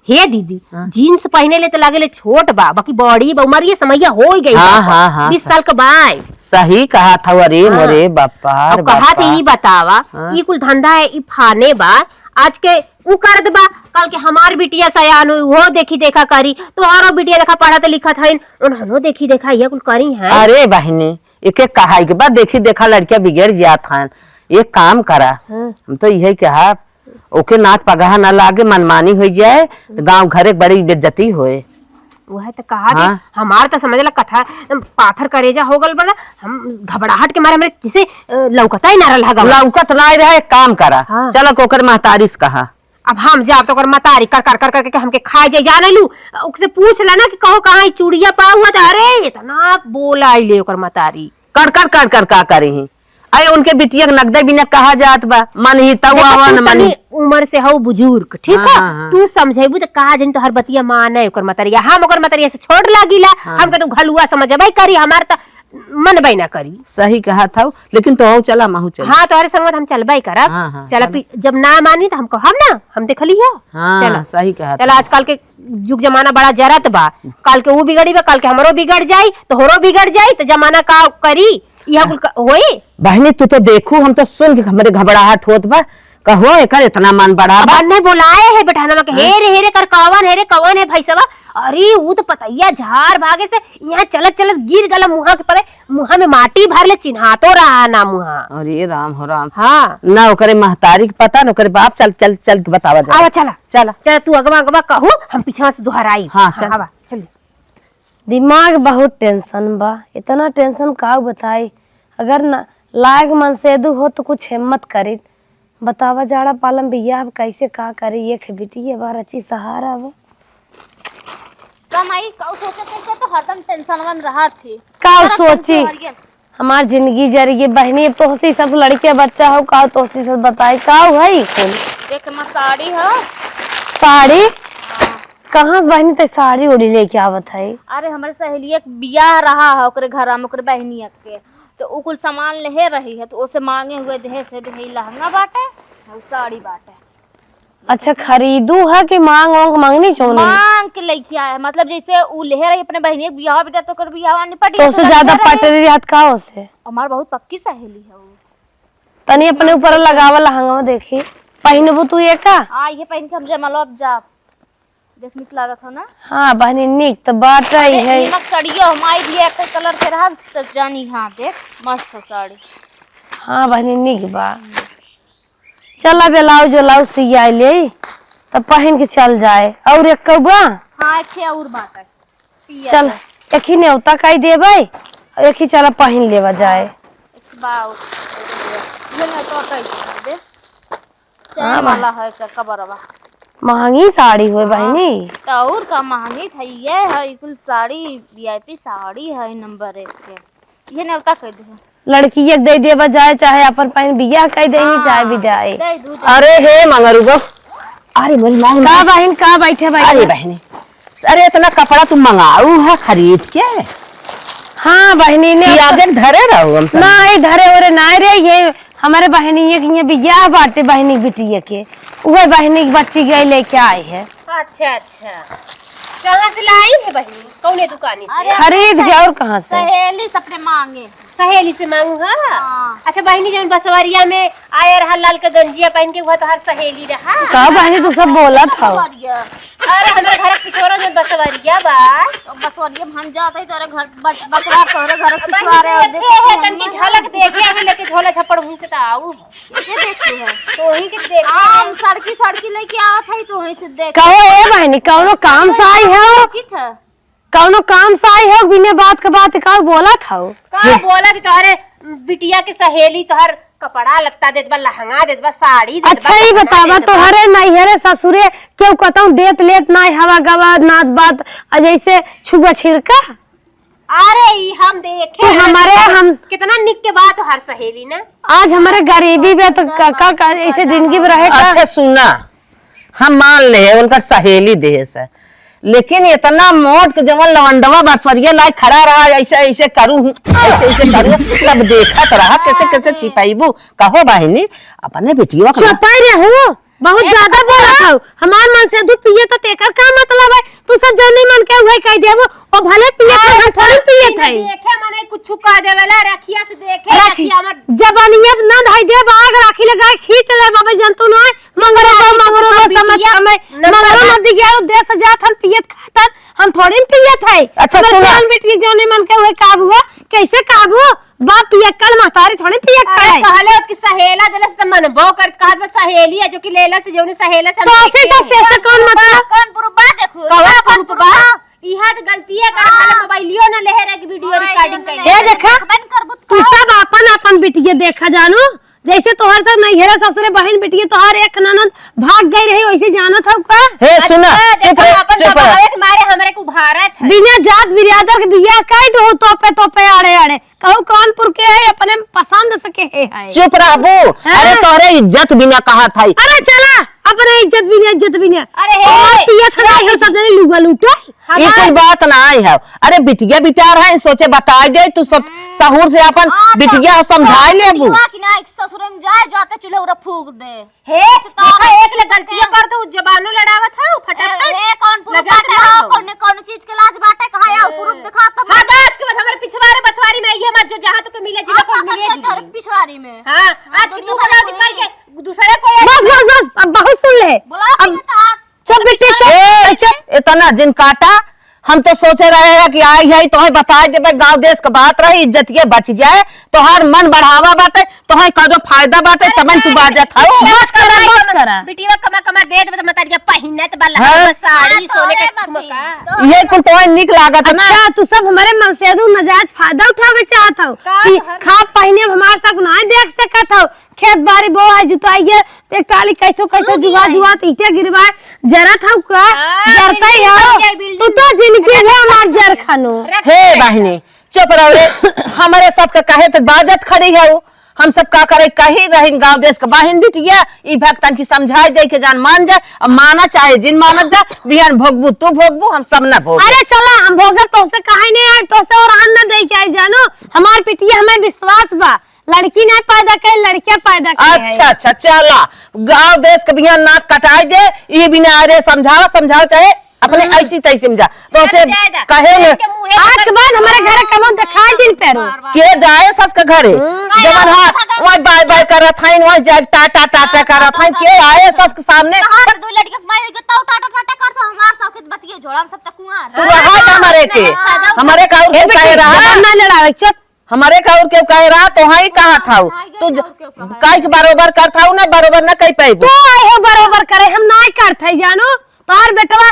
हे दीदी, हाँ। Jeans पहने ले त लागे ले छोट बा, बाकी body बा, उमरिया समैया हो गई हाँ, बा, हाँ, हाँ, बीस साल के बा। सही कहा था, अरे हाँ। मोरे बापा, अब कहा बापा। थे, ई बतावा, हाँ। ई कुल धंधा है, ई फाने बा, आज के ऊ करत बा, कल के हमार बिटिया सयान हुई, वो देखी देखा करी, तोहरो बिटिया देखा पढ़त लिखत हइन, उन्हनो देखी देखा ये कुल करी हैं। अरे बहिनी, एके कहाई के बा, देखी देखा लड़किया बिगड़ जात हन, एक काम करा, हाँ। हम तो यही कहा, ओके नाक पगहा ना लागे, मनमानी होइ जाए, त गाँव घरे के बड़ी बेइज्जती होए। वह त कहा कि हाँ। हमार त समझ ला कथा, पाथर करेजा हो गल बड़ा, हम घबराहट के मारे हमरे जैसे, अ, लौकता ही ना रहल हगा। लौकत ना रहे, एक काम करा, हाँ। चलो ओकर महतारी से कहा। अब हम जाब त ओकर महतारी कर, कर, कर, कर, करके हमके खाए जाए, जाने लू, ओकसे पूछ ला ना कि कहो कहाँ ई चूड़िया पाऊ हुआ त, अरे, इतना बोला ले ओकर महतारी। कर, कर, कर, कर, का करी ही? अरे उनके बिटिया के नगदे बिना कहा जात बा, मन ही तऊ देखो, आवा तू न मन ही। तनी उम्र से हऊ बुजुर्ग, ठीक हाँ, है? हाँ, हाँ। तू समझेबू त कहा जन तोहर बतिया माने ओकर मतरिया। हम ओकर मतरिया से छोट लागिला, हाँ। हमके तो घलुआ समझबे करी, हमार त मनबे ना करी। सही कहा था, लेकिन तो हऊ चला, महू चला। हाँ, तोहरे संगत हम चलबे करब। हाँ, हाँ, चला, चला। पी-, जब ना मानी त हम कहब ना, हम देखली हो। हाँ, चला। सही कहा चला, था। आजकल के जुग जमाना बड़ा जरत बा, काल के ऊ बिगड़ी बा, काल के हमरो बिगड़ जाई, तोहरो बिगड़ जाई, त जमाना का करी? इहा कुल क-, होई? बहिनी, तू तो देखू, हम तो सुन के हमरे घबराहट होत बा। कहो, एकर इतना मन बढ़ा बा। अब अन्ने बोलाए है बेटा, नमा के, हाँ। "हे रे, हे रे, कर कवन है रे, कवन है भैसवा?" अरे, ऊ तो पतैया झार भागे से यहाँ चलत चलत गिर गला मुहा के परे, मुहा में माटी भर ले, चिन्हातो रहा ना मुहा। अरे राम हो राम। हाँ। ना ओकरे महतारी के पता, ना ओकरे बाप। चल, चल, चल के बतावा जाए। आवा, चला। चला। चला, तू अगवा अगवा कहू, हम पीछवा से दोहराई। हाँ, चल। आवा, चल। दिमाग बहुत tension बा, इतना tension का बताई। अगर ना लायक मनसेदू हो तो कुछ हिम्मत करी। बतावा, जाड़ा पालम बियाह अब कैसे का करी, एक बिटिया बा, रची सहारा बा। का माई, का सोचत है, तो हरदम tension में रहत थी। का सोची? हमार जिंदगी जरी गे बहिनी, अब तोहसी सब लड़के बच्चा हो, का तोहसी सब बताई, का है ई कुल? देख, हमार साड़ी है। साड़ी? हाँ। कहाँ से बहिनी ते साड़ी ओड़ी लेके आवत है? अरे, हमरे सहेलिया के बियाह रहा है ओकरे घर में, ओकरे बहिनिया के, तो उ कुल सामान लेहे रही है, तो ओसे मांगे हुए देहे से देहे, ई लहंगा बाटे, उ साड़ी बाटे। अच्छा, खरीदू है कि मांग वांग मांगनी चोनी? मांग के लेके आए, मतलब जैसे उ लेहे रही अपने बहिनी के बियाह, बेटा तो ओकर बियाह निपट तो गया, ओसे तो ज्यादा लेहे रही। पटरी रहत का ओसे? हमार बहुत पक्की सहेली है उ। तनी अपने ऊपर लगावा लहंगवा देखी, पहिनबू तू ये का? हाँ, ये पहन के हम जयमाला अब जाब। देख, निक लागत हो ना? हाँ बहिनी, निक तो बाटे अरे, है। नीमक सड़ियो हमारी लिए एक कलर के रहा, तो जानी, हाँ, देख, मस्त हो साड़ी। हाँ बहिनी, निक बा। चला, ब्लाउज व्लाउज सियाई ले, तब पहिन के चल जाए। और एक बा? हाँ, एक ठे और बात है। पियर चल, है। एक ही नेवता काई देबै, एक ही चला पहिन लेवा जाए। एक बाउर। ये नेवता काई देबै। चैन हाँ, वाला है का कबरवा। महंगी साड़ी होय हाँ, बहिनी। तो और का महंगी था, ये है कुल साड़ी, VIP साड़ी है नंबर एक के। ये नेवता कह दे। लड़किया के दे देवा जाए, चाहे अपन पहिन बियाह कह दे, हाँ, चाहे विदाई। दे दू, दे। अरे हे मंगरू बा, अरे मोरी माई, का माई। बहिन, का बैठे, बैठे? अरे बहिनी, अरे इतना कपड़ा तुम मंगाऊ है खरीद के? हाँ बहिनी ने कि आगे धरे रहो हम सब। नहीं धरे ओरे नहीं रे, ये हमारे बहिनी ये, ये बियाह बाटे बहिनी बिटिया के, उहे बहिनी के बच्ची गई लेके आई है। अच्छा, अच्छा। कहाँ से लाई है बहिनी? कौने दुकानी से? अरे, खरीद के, और कहाँ से? सहेली से अपने मांगे। सहेली से मांगू, हाँ? हाँ। अच्छा बहिनी, जौन बसवरिया में आया रहा लाल का गंजिया पहन के, वह तोहार सहेली रहा? का बहिनी, तू सब बोलत हौ? बसवरिया। अरे, हमरा घर के पिछोरा जौन बसवरिया बा। तो बसवरिया में हम जात है तोरे घर, बस, बसवा तोरे घर के बहिनी पिछोरा से है, ये देख, है, तनकी झलक देखे है, लेके झोला झपड़ भूख के तो आऊ। ये देखी है। तो वही के देखे हम है। सड़की, सड़की लेके आवत है, तो वहीं से देख। कहो ए बहिनी, कौनो काम से आई हो? कित है? कौनो काम से आई हो, बिना बात के बात का बोलत हो? का बोलत, तोहरे बिटिया के सहेली तोहर कपड़ा लत्ता देत बा, लहंगा देत बा, साड़ी देत बा, अच्छा, ई गहना बतावा, देत बा। तोहरे नैहरे ससुरे केहू कतहूँ देत लेत नाई हवा गवा, नात बात, आ जैसे छुआ छिड़का? अरे, ई हम देखे तू हैं, हमारे, कितना, हम कितना निक के बात तोहार सहेली ना। आज हमारे गरीबी में तो का, का, का, ऐसे जिंदगी में रहे का? अच्छा, सुना, हम मान ले, उनकर सहेली देहे से, लेकिन इतना मोट के जवन लवंडवा बसवरिया लाए खड़ा रहा, ऐसे, ऐसे करू, ऐसे, ऐसे करू, सब देखत रहा, कैसे, कैसे छिपाइबू? कहो बहिनी, अपने बेटियों का चुपाई रहू, बहुत अरे ज्यादा बोलत हौ। हमार मनसेधू पिए तो तेकर का मतलब है? तू सब जौनी मन के उहे कह देबो, ओ भले पिए तो हम थोड़ी पिए थे। देखे मने कुछ का देवेला, रखिया से देखे, रखी-, रखिया हमर जबानिया ना धाई देब, आग राखी लगाए खींच ले बाबे जंतु ना, मंगरो बा, मंगरो बा, समझ बिटिया, समय, मंगरो नदी गया, देश जात हम पियत खातन, हम थोड़ी न पियत है। अच्छा, हमर सुना। जान बेटी जौनी मन के उहे काबू, कैसे काबू? बाप पियक्कड़, महतारी थोड़ी पियक्कड़ अरे, है। कहले कि सहेला देले से त मनबो कर, कहत बा सहेली है, जो कि लेला से, जौने सहेला से हम तो ऐसे देखे तो हैं। से, से कौन मतलब? कौन proof बा? देखो, कौन का proof बा? इहा तो गलती है, का हाँ। साले मोबाइलियो ना लेहे रहे कि video हाँ, recording ये कर ना ले। ए, देखा, बंद कर बुत तू को। सब आपन, आपन बिटिया देखा जानू, जैसे तोहर सब नैहरे ससुरे बहिन बिटिया तोहर एक ननद भाग गई रही, वैसे जानत हौ का? हे, सुना, अच्छा, चुप देखो, रह, अपन चुप रह। दबावे के मारे हमरे को भारत है। बिना जात बिरादर के बियाह कई दो, तोपे, तोपे, आड़े, आड़े। कहू कौनपुर के है, अपने पसंद से के है, है। चुप रहबू। हाँ। अरे तोहरे इज्जत बिना कहा था। अरे चला, अपने इज्जत बिना, इज्जत बिना। अरे हे, और पियत चुप नहीं हो, सब जने लुगा लूटो। ई हमार कोई बात ना है। अरे बिटिया बिटार है, सोचे बताई दे, तू सब सहूर से अपन हाँ, तो बिटिया समझाई लेबू। बिटिया की ना, ससुर में जाए, जाते चूल्हा उरा फूक दे। हे, देखा, एक ले गलतियां कर दो, जबानो लड़ावत हो, फटाफट। ए, ए, कौन पुरुष लजात बाटे ना हो, हो। कौन, कौन चीज के लाज बाटे, कहाँ आओ, ए। पुरुष दिखा तब। हाँ, तो आज के बाद हमारे पिछवारे बसवारी में आइए मत, जो जहाँ तो के मिले, जिला हाँ, को हाँ, मिले हाँ, जी। हाँ, पिछवारी में। हाँ, हाँ, आज की दुनिया तू भर बना के निकाल के दूसरे को बस, बस, बस, अब बहुत सुन ले। बोला अब कि बता। चुप बिट्टी, चुप, ए, चुप। इतना जिन काटा, हम तो सोचे रहे हैं कि आई है, तोहे बताइ देबे, गाँव देश क बात रही, इज्जतिये बच जाए, तोहार मन बढ़ावा बाटे, तोहे कउनो फायदा बाटे, तबन तू बाजत हऊ। बस करा, बस करा। बिटिया कमा कमा दे देबे त मतरिया पहिनत बा, हाँ। लहंगा, साड़ी, हाँ, सोने के तोरे झुमका। मती। इहे कुल तोहे नीक लागत ना। अच्छा, तू सब हमरे मनसेधू नजायज फायदा उठावे चाहत हऊ का कि तोहर खा पहिने हमार सब नाहीं देख सकत हऊ। खेत बारी बोआई जुताइए, एक टाली कैसो कैसो सुनो जुआ दिया जुआ है। त इटे गिरवाए, जरत हऊ का? हाँ, जरता ही बिल्डिंग हऊ। बन जाए, बिल्डिंग। तू तो जिनगी भर हमार जर खानो। रख हे दे। बहिनी, चुप रहो रे। हमरे सबके कहे त बाजत खड़ी हऊ। हम सब का करे, कही रहिन गाँव देश क बहिन बिटिया, ई भक्तन की समझाइ दे के जान मान जा, अब माना चाहे जिन मानत जा, बिहान भोगबू तू भोगबू, हम सब ना भोगबू। अरे चला, हम भोगब, तोसे कहे नहीं आए, तोसे ओरान ना दे के आए, जानो, हमार बिटिया हमें विश्वास बा। लड़की ना पैदा करे, लड़कियां पैदा करे है। अच्छा, अच्छा, चला, गाँव देश क बिहान नाक कटाइ दे, ई बिना अरे समझावा, समझावा चाहे अपने हम्म। ऐसी तैसी में जा। तो चल उसे जाएगा। कहे न, इनके मुँहे आज के बाद हमारे घरे कमो दिखाई जिन पैरो। के जाए सस के घरे? हम्म। जवन हाथ, वही बाय बाय करत हईन, वही जाए टा टा टा टा करत हईन, के आए सस के सामने? कहाँ से दो लड़के के माई होई के तौ टाटा टाटा करत हो, हमार सब के बतिये जोड़ा, हम सब त कुआर। तू रहा ना हमारे के। हाँ। हमारे का उनके कहे रहा? ना लड़ावे, चुप। हमरे का और केहू कहे रहा, तोहई कहा थाऊ। हाँ, तू ज-, और केहू कहे। काहे के बरोबर कर थाऊ ना, बरोबर ना कह पाइबू। तू आए हो बरोबर करे, हम नाय कर थाई जानो। तोहार बेटवा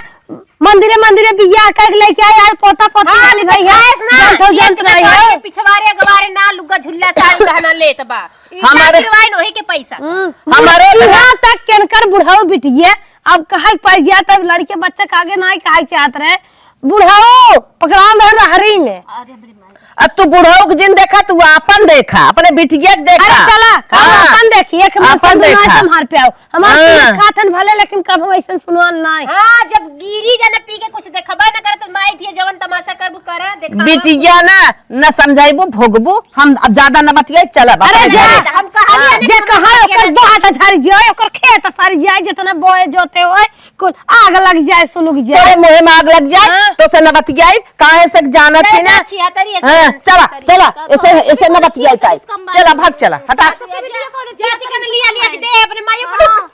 मंदिरे मंदिरे बियाह कर लेके आए यार, पोता पोती हाँ, वाली तो भई है। खाएस ना, जानत हो, ये जानत तो रही खाए हो। के पिछवारे अगवारे ना लुग्गा झुल्ला साड़ी गहना लेत बा। ई हमारे ना दिलवाइन वही के पैसा। हम्म। हमारे यहाँ तक केनकर बुढ़ऊ बिटिया, अब कहे के पड़ गया, तब लड़के बच्चा के आगे नाय कहे चाहत रहे। बुढ़ऊ पकड़ान रहे रहरी में। अरे, अरे, माई। अब तू बुढ़ऊ के जिन देखा, तू आपन देखा, अपने बिटिया के देखा। अरे चला, का हाँ। आपन देखी, एक मन आपन संग ना देखा। संभार पे आओ। हमार हाँ। खाथन भले, लेकिन कभू ऐसन सुनवान नाय। हाँ, जब गिरी जाने पी के कुछ देखबे न करे, तो माई थी जवन तमाशा करबू करा, देखा। बिटिया ना, न समझाइबू, भोगबू, हम अब ज्यादा न बतियाई, चला अब अरे अपने जा, घरे। हम कहा हाँ। जे कहा, ओकर बतिया दो हाथ झारी जाए, ओकर खेत सारी जाए, जितना बोए जोते होए, कुल आग लग जाए, सुलग जाए। तोरे मुँहे में आग लग जाए, हाँ। तो से न बतियाई, काहे से जानत ए, ही ना। चाची, हतरी, हाँ, हतरी, चला, हतरी। चला, तब ऐसे, ऐसे न बतियाई पाई। चला, भाग चला, हटा। जाति का न लिया, लिया के दे, अपने माइयों को। हाँ।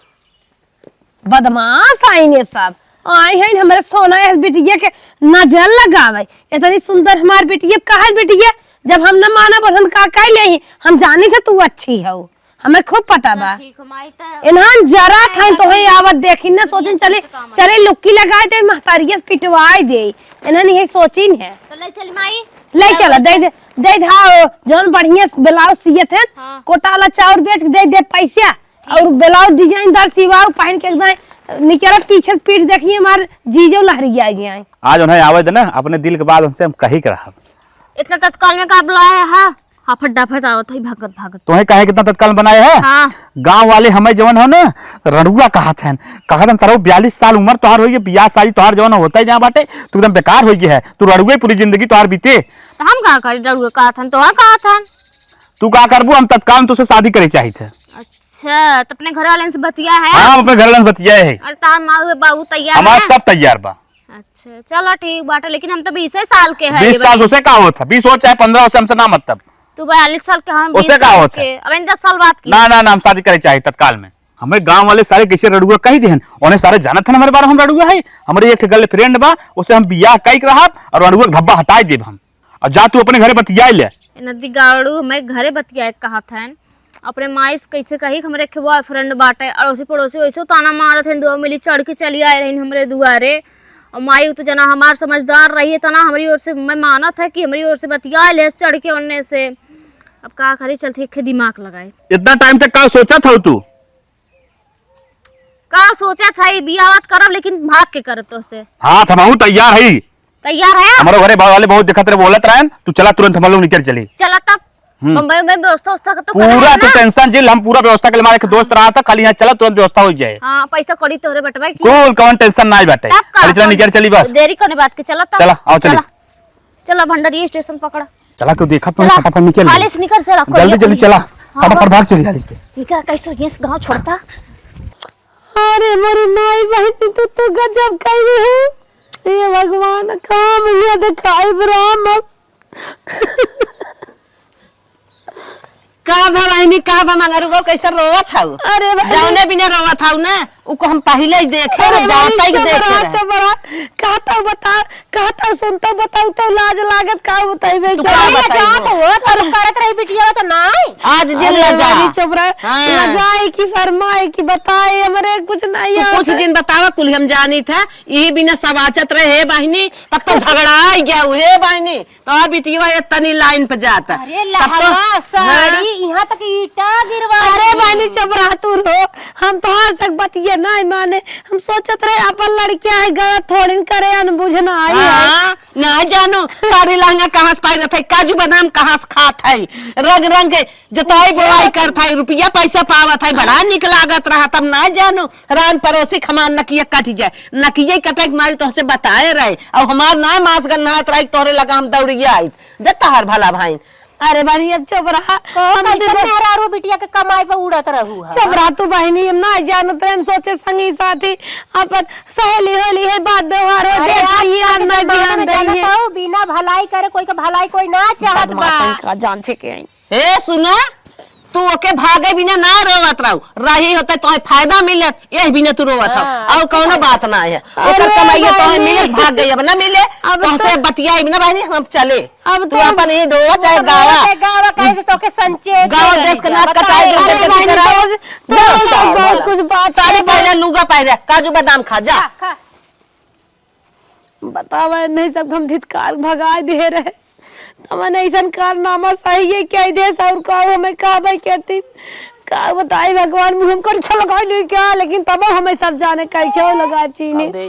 बदमाश आइन ये सब। आई हैं हमरे सोना, ये बिटिया के नजर लगावे। इतनी सुंदर हमार बिटिया, काहे बिटिया? जब हम न मानब, हम का कह ले ही? हम जानी थे तू अच्छी हो। हमें खूब पता बा। ठीक हो, माई, त इन्हन जरा माई थाइन तो है आवत देखी ना, सोचिन चले, चले लुक्की लगाए दे, महतारिया से पिटवाए दे। इन्हन यही सोचिन है। तो ले चली माई। ले चला, दे दे, दे धाओ, जौन बढ़िया से ब्लाउज सियत है, हाँ। कोटा वाला चाउर बेच के दे दे पैसा, ठीक। और ब्लाउज डिजाइनदार सिवाओ, पहन के एकदम निकरत पीछे पीठ देखिए, हमार जीजो लहरिया जाए। आज उन्हें आवे दे ना, अपने दिल के बात उनसे हम कही के रहब। इतना तत्काल में का बुलाया है? हाफत डाफत आवत है, भागत भागत। तोहे काहे कितना तत्काल बनाए है? हाँ। गाँव वाले हमें जवन हो ना, रड़ुआ कहत हैं। कहत हैं, "तारो बयालीस साल उम्र तोहार होई है, बियाह शादी तोहार जवन होता ही ना बाटे, तू एकदम बेकार होई है। तू रड़ुए पूरी जिंदगी तोहार बीते।" तो हम का करी, रड़ुआ कहत हैं, तोहा कहत हैं। तू का करबू, हम तत्काल में तुझसे शादी करे चाहित है। अच्छा, तो अपने घर वाले से बतिया है? हाँ, हम अपने घर वाले से बतिया है। अरे, तार माँ बाबू तैयार हमार है? सब तैयार बा। अच्छा, चला ठीक बाटे, लेकिन हम तो बीसे साल के हैं बीस साल बहिनी। उसे का होत है? बीस हो चाहे पन्द्रह हो, उसे हमसे ना मतलब। तू बयालीस साल के, हम उसे बीस का साल होत के। है? अब इन दस साल बात की। ना, ना, ना, हम शादी करे चाही तत्काल में। हमें गांव वाले सारे कैसे रड़ुआ कही देहन, उन्हें सारे जानत हन हमारे बारे में हम रड़ुआ है। हमारे एक ठे गर्लफ्रेंड बा, उसे हम बियाह कई के रहब और रड़ुआ के धब्बा हटाई देब हम। और जा तू अपने घरे बतियाए ले। ए नदी गाड़ू, हमें घरे बतियाए के कहत हन। अपने माई से कैसे कही कि हमरे एक बॉयफ्रेंड बाटे, अड़ोसी पड़ोसी वैसे ताना मारत हैं, दो मिली चढ़ के चली आए रही हमरे दुआरे। और माई तो जना हमार समझदार रही है, तना हमरी ओर से मैं मानत है कि हमरी ओर से बतिया ले चढ़ के उनने से। अब का करी, चल ठीक है, दिमाग लगाए। इतना टाइम तक का सोचा था तू? का सोचा था, ये बियाह बात करब, लेकिन भाग के करब तो से। हाँ, हमहू तैयार है। तैयार है? हमारे घरे वाले बहुत दिक्कत रहे, बोलत रहन, तू चला तुरंत हम लोग निकल चली। चला तब। हम्म। बम्बई में व्यवस्था, व्यवस्था का तो पूरा करना तू है ना। टेंशन जिल, हम पूरा व्यवस्था के लिए, हमारे एक दोस्त रहा था, खाली यहाँ चला, तुरंत व्यवस्था हो जाए। हाँ, पैसा कौड़ी तोहरे बटवाए की। कुल कौन टेंशन ना बाटे। तब का खाली चला, अपन निकल चली बस। देरी करने बात के, चला तब। चला, आओ चली। चला। चला भंडारी स्टेशन पकड़ा। चला, क्यों देखा तो चला। फटाफट निकल। हाली से निकल, चला, जल्दी, कोई जल्दी चला। हाँ, फटाफट हाँ। भाग चली हाली से। निकल, कैसे ये गाँव छोड़ता। अरे मोरी माई बहनी, तू तो गजब कही है। हे भगवान, काम ये दिखाई राम अब। का भा बहिनी, का भा मंगरुआ, कैसे रोवत हऊ? अरे भाई। जौने बिना रोवत हऊ ना, उ को हम पहिले ही देखे अरे रहे, भाई, जाता ही देखे चबरा, रहे। चबरा, कहता बता, कहता सुनता बताऊ तो लाज लागत, का बताइबे तू क्या? का अरे बताई जात हो? हो, सब करत रही बिटिया तो नाई। आज जिन अरे लजा। वाली चबरा, हाँ। लजाए कि शर्माए कि बताए, हमरे कुछ नहीं तू आता। कुछ जिन बतावा, कुल हम जानी था, यही बिना सब आचत रहे, हे बहिनी, तब तो झगड़ा आ गया, हे बहिनी। तो बिटिया ये तनी लाइन पे जाता। अरे तब तो लहंगा, साड़ी, हाँ। यहाँ तक ईटा गिरवा अरे दी। बहनी चबरा तू रो, हम तोहार सक बतिया नहीं माने। हम सोचत रहे अपन लड़किया है, गलत थोड़िन करे, अनबुझ ना आई है। हाँ, ना जानो साड़ी लहंगा कहाँ से पाई रहत है, काजू बादाम कहाँ से खात है, रंग रंग के जोताई बोआई करत है, रुपया पैसा पावत है, बड़ा निक लागत रहा। तब ना जानो रान परोसी क हमार नकिया कट जाए, नकिया कटे के मारी तोहसे बताए रहे, अब हमार ना मास गन्हात रही, तोहरे लगा हम दौड़िया आई। दे तहार भला भाई। अरे बहनी, अब चुप रहा। कहो, हम कैसे दिमाग मेहरारू बिटिया के कमाई पे उड़त रहू है? चुप रहा तू बहनी, हम ना जानत रहे, हम सोचे संगी साथी, अपन सहेली होली है, बात व्यवहार हो अरे, जाए, तो ये आजकल के अंदर जमाना ध्यान में देंगे। जानत हो, बिना भलाई करे कोई के भलाई कोई ना चाहत बा। बदमाशन का जान छे के आई। ए, सुना, तू ओके भागे बिना ना रोवत रहू, रही होते तोहे फायदा मिलत, यही बिना तू रोवत हो, हाँ, और अच्छा कौनो बात। बात ना है। अरे ओकर कमाइए तोहे बहनी। मिलत, भाग गई, अब ना मिले, अब तोहसे तो बतियाई ना बहनी, हम चले। अब तू तो अपन ही डोवा चाहे गावा। गावा, गावा कहे से तोके संचे गावा देश के नाक कटाए, अरे बहनी, तो, तो बहुत कुछ बात साड़ी पहले, लुगा पहले, काजू बादाम खा, जा। खा, खा। बतावा, नहीं सब हम धिक्कार भगाए दे रहे। तमन ऐसन कारनामा सही है क्या देश और का हमें का भाई कहती? का बताई भगवान, मुँह हमको अच्छा लगा ले क्या, लेकिन तब हमें सब जाने का क्या लगा चीनी। अरे,